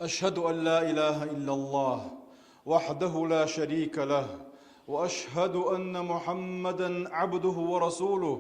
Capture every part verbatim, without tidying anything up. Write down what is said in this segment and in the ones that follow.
أشهد أن لا إله إلا الله وحده لا شريك له، وأشهد أن محمدا عبده ورسوله،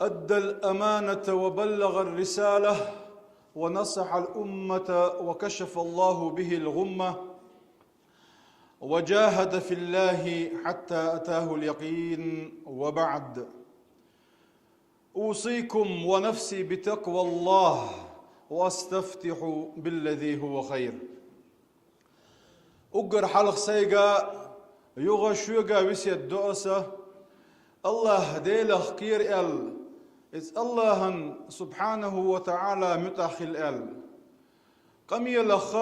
أدى الأمانة وبلغ الرسالة، ونصح الأمة، وكشف الله به الغمة، وجاهد في الله حتى أتاه اليقين، وبعد. أوصيكم ونفسي بتقوى الله، وأستفتح بالذي هو خير. Уггар хьалха сайга, юха шуьга весет до аса, АллахӀ Делах кхера аьлла, иза АллахӀан, субхьанаху ва таӀала, муьтӀахь хила аьлла. Къамелах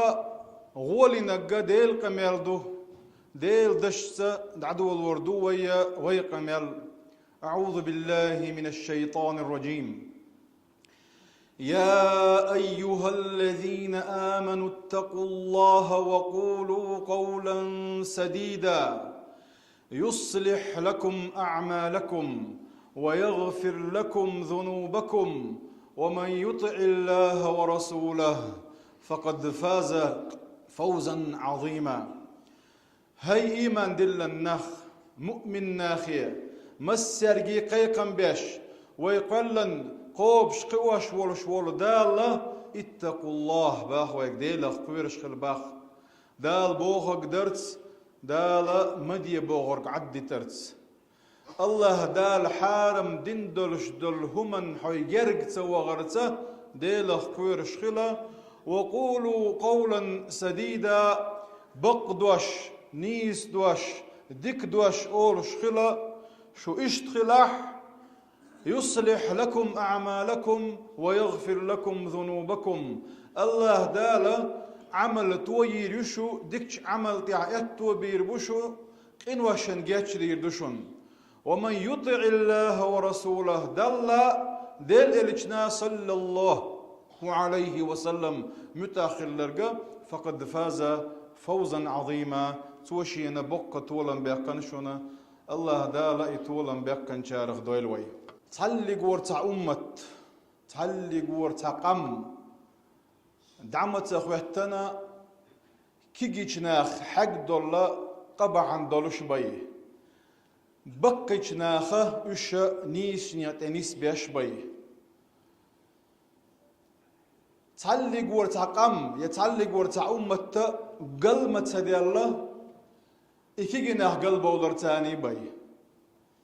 гӀолинарг Делан къамел ду, Делан дашца дӀадолор ду вай, вай къамел. أعوذ بالله من الشيطان الرجيم. يا أيها الذين آمنوا اتقوا الله وقولوا قولا سديدا يصلح لكم أعمالكم ويغفر لكم ذنوبكم ومن يطع الله ورسوله فقد فاز فوزا عظيما. ХӀай ийман диллина нах, муъмин нахе, массаьрга кхайкхам беш, вай кхоьллина кхобуш, кхиош волуш волу Дала, اتقوا الله, боху вайга, Делах кхоьруш хила боху. Дала бохург дарца, Дала ма де бохург Ӏаддитарца. АллахӀ Дала хьарам дина долуш долу хӀуманна хьо герга ца вахарца Делах кхоьруш хила, وقولوا قولا سديدا, бакъ дош, нийса дош, дика дош олуш хила, шу иштта хилахь, يصلح لكم أعمالكم ويغفر لكم ذنوبكم. АллахӀ Дала Ӏамал тойийр ю шу, дикачу Ӏамал тӀехь аьтто бийр бу шу, къиношна гечдийр ду шуна. ومن يطع الله ورسوله, Далла, Делан Элчана, саллаллаху Ӏалайхи ва саллам, муьтӀахь хилларг, فقد فاز فوزا عظيما, цо шена боккха толам баьккхина шуна, АллахӀ Дала и толам баьккхинчарах дойла вай. Цхьаллиг вара цхьа уммат, цхьаллиг вара цхьа къам, дӀа ма ца хӀоьттина, кегийчу наха хьегдолла къа бахьана долуш бай. Баккхийчу наха уьш нийсачу некъа тӀе нисбеш бай. Цхьаллиг вара цхьа къам я цхьаллиг вара цхьа уммат гал ма ца делла, и кегий нах галбовлар царний бай.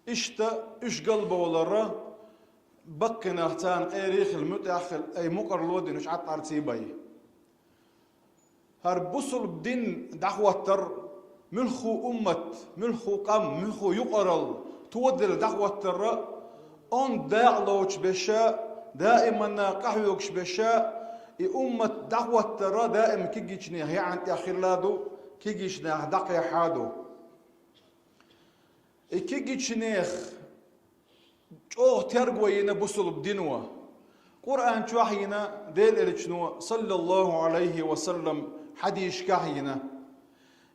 Иштта уьш галбовлар баккхий нах царна къера хила, муьтӀахь хила, ай мукъарло дина уьш Ӏад Ӏарций бай. ХӀара бусулба дин дӀахӀоттар, муьлххо уммат, муьлххо къам, муьлххо юкъаралла тоделла дӀахӀоттар, онда дакъа лоцуш беша, даиманна къахьоьгуш беша, и уммат дӀахӀоттар даим кегийчу нехан яӀан тӀехь хилла ду, кегийчу наха дӀакхехьа ду. И кегийчу нех чӀогӀа терго йина бусулба дино. Къуръан чохь йина Делан Элчано, саллаллаху Ӏалайхи ва саллам, хьадисашкахь йина.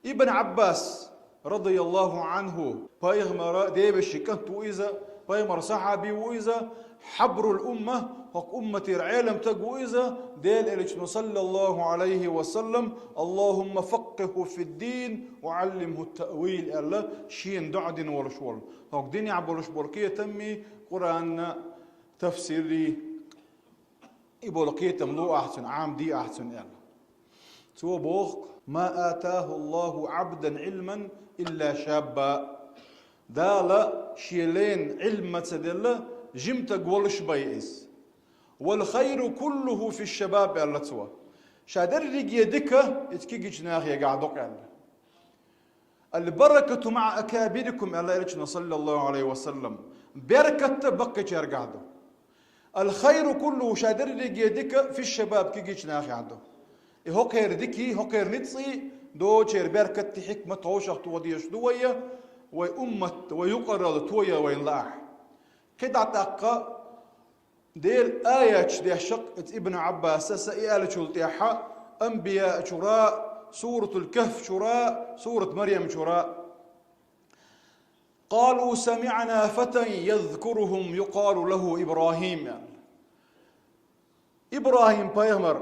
Ибн Ӏаббас, радияллаху Ӏанху, пайхамара девешин кӀант ву иза, пайхамара сахьаби ву иза, хьабрул умма, хӀокху умматера Ӏелам стаг ву иза, Делан Элчано, саллаллаху Ӏалайхи ва саллам, اللهم فقهه في الدين وعلمه التأويل аьлла, шена доӀа дина волуш волу. ХӀокху динехь болуш болу кхетаммий, Къуръанан тафсиррий, и болу кхетам ло ахь цунна, Ӏамаде ахь цунна аьлла. Цо боху: ما آتاه الله عبدا علما إلا شابا. Дала шен лайна Ӏилма ца делла, жима стаг волуш бай иза. والخير كله في الشباب аьлла цо. Ша дерриге дика иза кегийчу нахегахь ду-кх аьлла. البركة مع أكابركم аьлла Элчано, саллаллаху Ӏалайхи ва саллам. Беркат баккхийчаьргахь ду. الخير كله, ша дерриге дика, في الشباب, кегийчу нахехь ду. И хӀокхеран дикий, хӀокхеран ницкъий, доцучеран беркатти хьикмат хьошах тоха дезаш ду вай, вай уммат, вай юкъаралла тоя вайна лаахь. КхидӀа тӀаккха Делан аяташ дешшакъ иза Ибн Ӏаббаса, са и аьллачул тӀаьхьа, Анбияъ чура, Суратул Кахф чура, Сурат Марьям чура. قالوا سمعنا فتى يذكرهم يقال له إبراهيم. ИбрахӀим-пайхамар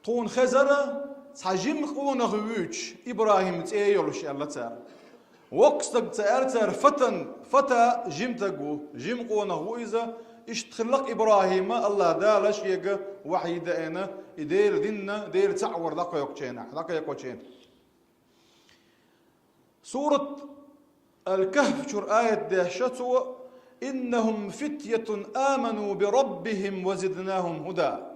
тхуна хезара, Цхьа жима къонах вуьйцуш, ИбрахӀим цӀе йолуш, аьлла цара. Воккха стаг ца аьлла цара, фатан, фата жимтаг ву, жима къонах ву иза, иштта хиллакх ИбрахӀима, АллахӀ Дала шега вахьйи даийна, и Делан динна, Дела цхьаъ вар дӀакхайкхачу хенахь, дӀакхайкхачу хенахь. Сурат Ал-Кахф чуьра аят дешна цо: «Иннахум фитьятун аману би раббихим ва зиднахум хӀуда».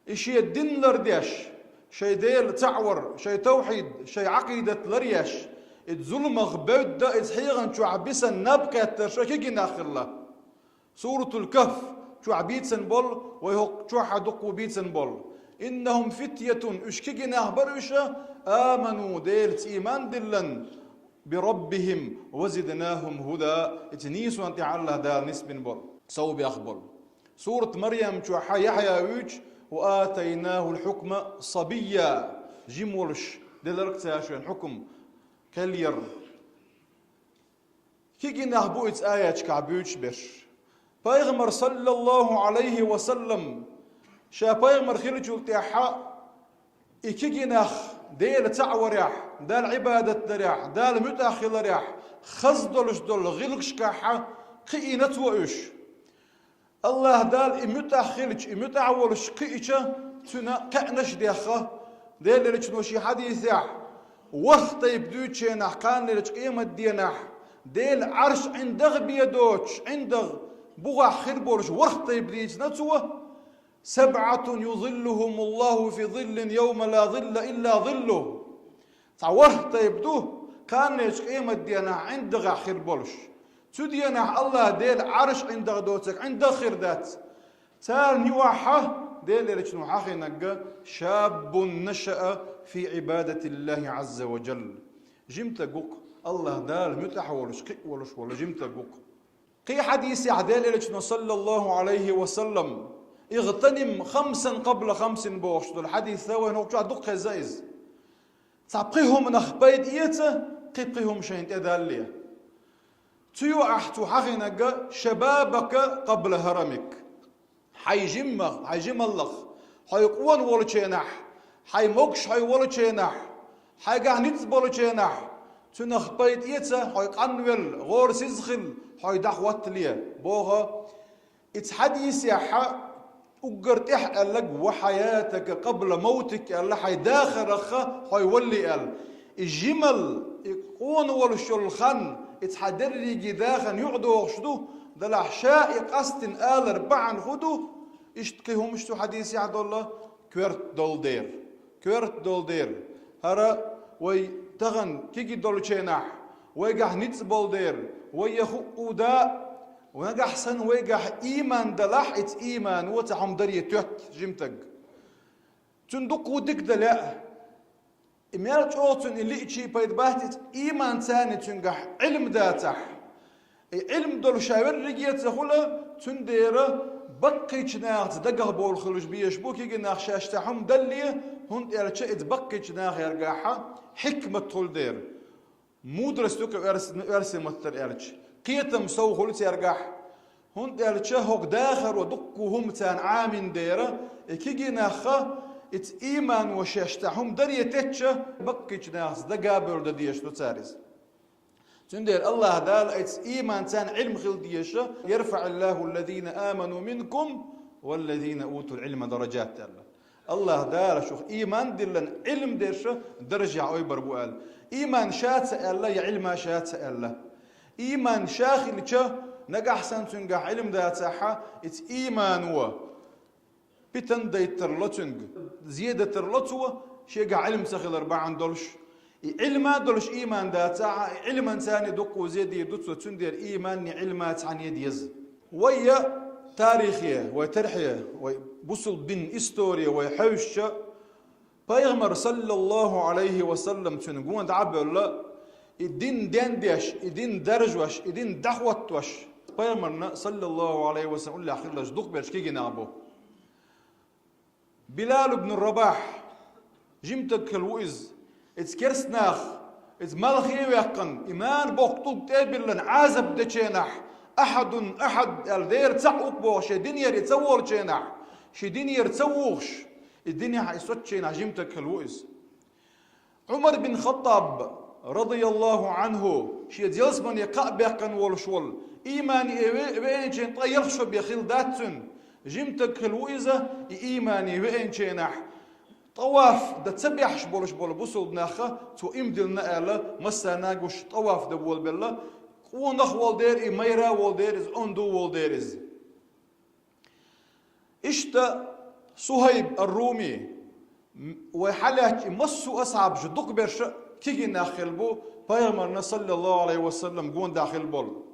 И шен дин лардеш, шайн Дела цхьаъ вар, шайн тавхьид, шайн Ӏакъидат ларъеш, и зуламах бевдда, иза хьехана чохь бисан наб кхеттарш а кегийнах хилла. Суратул Кахф чохь бийцина болу, вай хӀокху чохь а дуккха бийцина болу. «Иннахум фитьятун», уьш кегийнах бара уьш, «аману», Делаца ийман диллина, «би раббихим ва зиднахум хӀуда», иза нийсонан тӀехь АллахӀ Дала нисбина болу, совбех болу. Сурат Марьям чохь Яхьъя вуьйцу: «Ва атайнахул хьукма сабийя», жима волуш делларг цара шен хьукум, кхел яр. Кегийнах бу иза аяташкахь буьйцуш берш. Пайхамар, саллаллаху Ӏалайхи ва саллам, ша пайхамар хиллачул тӀаьхьа и кегийнах Дела цхьаъ варехь, Далла Ӏибадат дарехь, Далла муьтӀахь хиларехь, хаза долуш долу гӀиллакхашкахь кхиийна цо уьш. АллахӀ Дала и муьтӀахь хилча, и муьтӀахь волуш кхиича, цуьнан кхаьънаш а дехна, Делан Элчано шен хьадисехь, ворхӀ тайпа дуьйцучу хенахь, кхана лелачу къематденахь, Делан Ӏарш ӀиндагӀ бен доцуш, ӀиндагӀ бухахь хир болуш ворхӀ тайпа дийцина цо: «СабӀатун юзиллухумуллаху фи зиллихи явма ла зилла илла зиллух». Цхьа ворхӀ тайпа ду, кхана лелачу къематденахь ӀиндагӀехь хир болуш. Цу денахь АллахӀ Делан Ӏарш ӀиндагӀ доцург ӀиндагӀ хир дац. Царна юкъахь, Делан Элчано хьахийнарг: «Шаббун нашаа фи Ӏибадатиллахи Ӏазза ва жалла». Жимтаг ву-кх, АллахӀ Дала муьтӀахь волуш, кхиъ волуш волу жимтаг ву-кх. Кхин хьадисехь Делан Элчано, саллаллаху Ӏалайхи ва саллам: «Игътаним хамсан къабла хамсин», бохуш долу хьадис, вайна хӀокху чохь дукха хезна иза. Цхьа пхи хӀуманах пайда эца, кхин пхи хӀума шайна тӀедалле. Цу юкъахь цо хьахийнарг: «Шабабака къабла харамик». Хьайн жиммах, хьайн жималлах, хьо къона волчу хенахь, хьайн могуш хьо волчу хенахь, хьайгахь ницкъ болчу хенахь, цунах пайда эца, хьо къанвелла, гӀора сиза хилла, хьо дӀахӀоттале, боху. Иза хьадисехь уггар тӀехь аьлларг: «Ва хьаятака къабла мавтик», аьлла, хьайн дахарах хьо валале аьлла. И жималла, и къона волуш йолу хан, и цхьа дерриге дахарна юкъадогӀуш ду, делахь ша и къастина алар бахьана хӀун ду? Иштта кхин хӀумаш цу хьадисехь долу: коьрта долу дера. Коьрта долу дера. ХӀара вай тахана кегий долчу хенахь, вайгахь ницкъ болу дера, вай я хӀуъу да, нагахь санна вайгахь ийман далахь, иза иймано цхьа хӀума даре тоьтту жимтаг. Цунна дуккха а дика дан лаьа. И мел чӀогӀа цунна и лиъча пайда бац, иза ийман царна цуьнгахь Ӏилма дацахь. И Ӏилма долуш ша верриге а ца хуьлу, цундела баккхийчу нахаца дагахь бовла хуьлуш безаш бу кегий нах шаьш цхьа хӀума далле, хӀунда аьлча иза баккхийчу нахаца яргахь хьикмат хуьлу дера. Мудрость ю-кх оьрс-, оьрсийн маттара аьлча. Кхетам сов хуьлу цаьргахь. ХӀунда аьлча хӀокху дахаро дуккха хӀума царна Ӏамийна дера, и кегий нах, иза иймано шаьш цхьа хӀума даре теттча, баккхийчу нахаца дага а бевлла дан дезаш ду цара иза. Цундела АллахӀ Дала иза ийман царна Ӏилма хила дезаш: «ЯрфаӀиллаху аллазина аману минкум валлазина утул Ӏилма даражат», аьлла. АллахӀ Дала шух ийман диллина Ӏилма дерш даржехь ойбар бу аьлла. Ийман ша ца аьлла, я Ӏилма ша ца аьлла. Ийман ша хилча, нагахь санна цуьнгахь Ӏилма дацахь, иза иймано питана дайтар ло цуьнга, зе датар ло цо, шегахь Ӏилма ца хилар бахьана долуш. И Ӏилма долуш ийман дацахь, и Ӏилман царна дуккха зе дийр ду цо, цундела ийманне Ӏилма цхьаьна деза. Вай я тарихе, вай тарихе, вай бусулба дин истори вай хьевшича, Пайхамар, саллаллаху Ӏалайхи ва саллам, цуьнан гонах дӀа а бевлла, и дин дендеш, и дин даржош, и дин дӀахӀоттош, Пайхамарна, саллаллаху Ӏалайхи ва саллам, уллехь хилларш дукхахберш кегий нах бу. Билал ибн Рабахь, жимтаг хилла ву иза. Иза керста нах, иза малхе а ваьккхина, и мана боккха тӀулг тӀе а биллина, Ӏазап дечу хенахь, «Ахьадун ахьад», аьлла, Дела цхьаъ ву-кх бохуш, шен динера и ца волчу хенахь, шен динера ца вухуш, И динехь, и соцчийнахь жимтаг хилла ву иза. Ӏумар бин Хаттаб, радияллаху Ӏанху, шен ялсамане кхаъ баьккхина волуш волу, иймане ве-, веанчийн ткъа ялх шо бен хилла дац цуьнан, жимтаг хилла ву иза, и иймане веанчийнахь, тӀаваф дан ца бехьаш болуш болу бусулба нахха цо ийман диллина аьлла, массарна а гуш тӀаваф дан болабелла, къонах волу дера и, майра волу дера иза, онда волу дера иза. Иштта Сухайб ар-Руми, м-, вай хьалаьцча и массо а асхьабаш дукхаберш а кегий нах хилла бу, пайхамарна, саллаллаху Ӏалайхи ва саллам, гонаха хилла болу.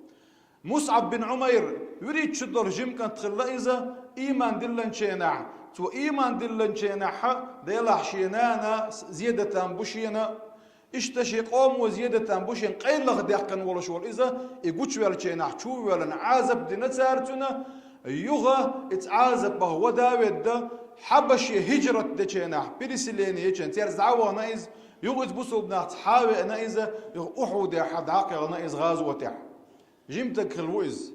Мусъаб бин Ӏумайр вуьрхӀитта шо долу жима кӀант хилла иза, ийман диллинчийнахь. Цо ийман диллинчийнахь а, делахь шен нана зен дан там бу шена, иштта шен къомо зен дан там бу шена, къайлаха даьккхина волуш волу иза, и гучуваьллачийнахь чу а воьллина, Ӏазап дина цара цуьнан, юха иза Ӏазапах вада а ведда, Хьабаше хӀижрат дечийнахь, переселение ечийнахь, цаьрца дӀа а вахана иза, юха иза бусулба нахаца схьа а веана иза, юха Ухьудехь дӀа а кхелхина иза гӀазотехь. Жимтаг хилла ву иза.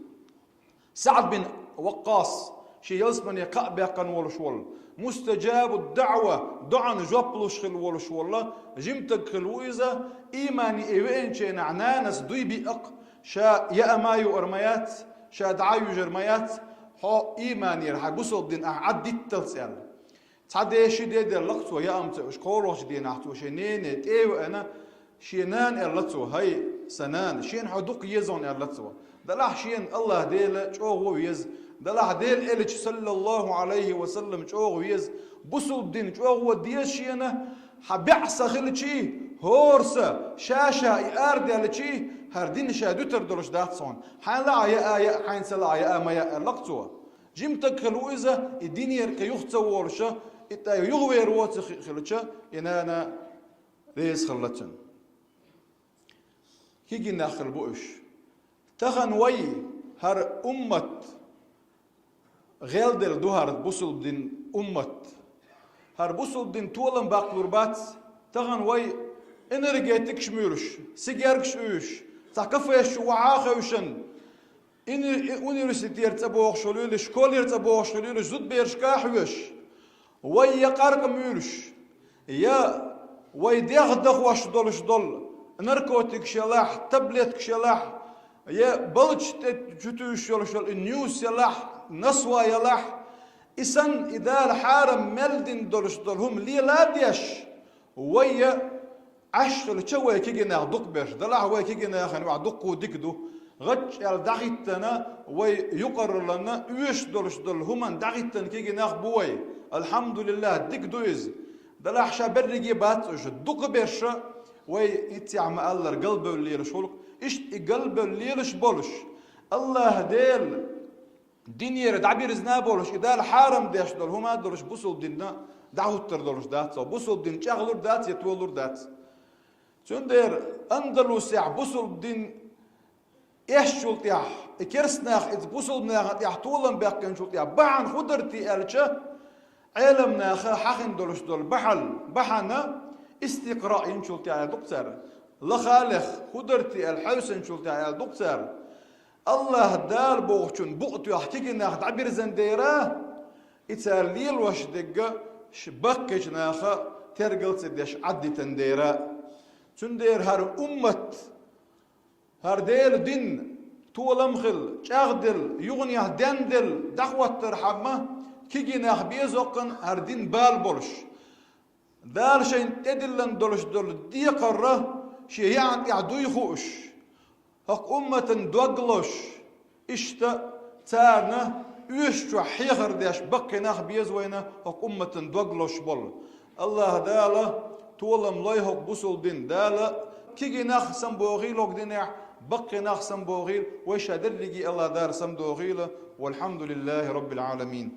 СаӀд бин Ваккъас, шен ялсамане кхаъ баьккхина волуш волу, мустаджабу даӀва, доӀана жоп луш хилла волуш волу, жимтаг хилла ву иза, иймане и веанчийнахь нанас дуй биъна, ша яа ма юур ма яц, ша дӀа а юьжур ма яц, хьо ийманера хьан бусулба дин ахь Ӏаддитталц аьлла. Цхьа де, ши де делла-кх цо яа ма ца юуш, кхоалгӀачу дийнахь цо шен нене тӀе а веана, шен нана аьлла цо: «ХӀай, сан нана, шена хьо дукха еза хьуна», аьлла цо. Делахь шена АллахӀ Дела чӀогӀа веза, делахь Делан Элча, саллаллаху Ӏалайхи ва саллам, чӀогӀа веза, бусулба дин чӀогӀа деза шена, хьан баьӀ са хилчий, хӀора са, ша-ша и арадаьлчий, хӀара дин ша дуьтур долуш дац хьуна. Хьайна лаахь яа яа, хьайна ца лаахь яа ма яа, аьлла-кх цо. Жимтаг хилла ву иза, и динера кхин юха ца волуш, и тӀе юхавер воцург хи-, хилча, и нана реза хилла цуьнан. Кегий нах хилла бу уьш. Тахана вай, хӀара уммат, гӀелделла ду хӀара бусулба дин уммат. ХӀара бусулба дин толам баккхалур бац, тахана вай энергетикаш муьйлуш, сигергаш уьйш, цхьа кафеш чу вахьа а хевшина, Ини-, и университетера цӀа богӀуш хуьлийла, школера цӀа богӀуш хуьлийла, зудаберашка а хьоьжуш, вай я къаркъа муьйлуш, я вай дегӀ дахош долуш долу наркотикаш ялахь, таблеткаш ялахь, я балдаш тӀе чутуьйсуш йолуш йолу и нюс ялахь, насва ялахь, и санна и Дала хьарам мел дина долуш долу хӀума лела а деш, вай я Ӏаш хилча, вай кегий нах дукхаберш, делахь вай кегий нахана ваьхьа дуккха дика ду. ГӀаччӀ аьлла дӀахӀиттина, вай юкъараллана оьшуш долуш долу хӀуманна дӀахӀиттина кегий нах бу вай. АлхьамдулиллахӀ, дика ду иза. Делахь ша берриге бац уьш, дукхаберш а вай, иццехь ма-аллара, галбевлла лелаш хуьлу-кх. Иштта и галбевлла лелаш болуш, АллахӀ Дела динера дӀабирзина а болуш, и Дала хьарам деш долу хӀума а долуш, бусулба динна дӀахӀуттур долуш дац цо. Бусулба дин чӀагӀлур дац я толур дац. Цундела Андалусехь бусулба дин эшначул тӀаьхьа, и керста нах иза бусулба нахана тӀехь толам баьккхинчул тӀаьхьа бахьана хӀун дара те аьлча, Ӏеламнаха хьахийна долуш долу бахьал-, бахьана, истикъра йинчул тӀаьхьа аьлла ду-кх цара. Лахалех хӀун дара те аьлла хьаьвсинчул тӀаьхьа аьлла ду-кх цара. АллахӀ Дала бохучун букъ тоьхна кегий нах дӀабирзина дера, и цара лелош дерг ш-, баккхийчу наха тергал ца деш Ӏаддитина дера. Цундела хӀара уммат, хӀара Делан дин толам хилла, чӀагӀделла, юханехь денделла дӀахӀоттархьама, кегий нах беза-кх хӀара дин бала болуш. Дала шайна тӀедиллина долуш долу декхар шен яьӀна тӀехь дуй хууш, хӀокху умматан дог лозуш, иштта царна оьшучохь хьехар деш баккхий нах беза вайна, хӀокху умматан дог лозуш болу. АллахӀ Дала толам лой хӀокху бусулба дин. Дала кегий нах самабохийла хӀокху динехь, баккхий нах самабохийла, вай ша дерриге АллахӀ Дала самадохийла. ВалхьамдулиллахӀи Роббил Ӏаламин.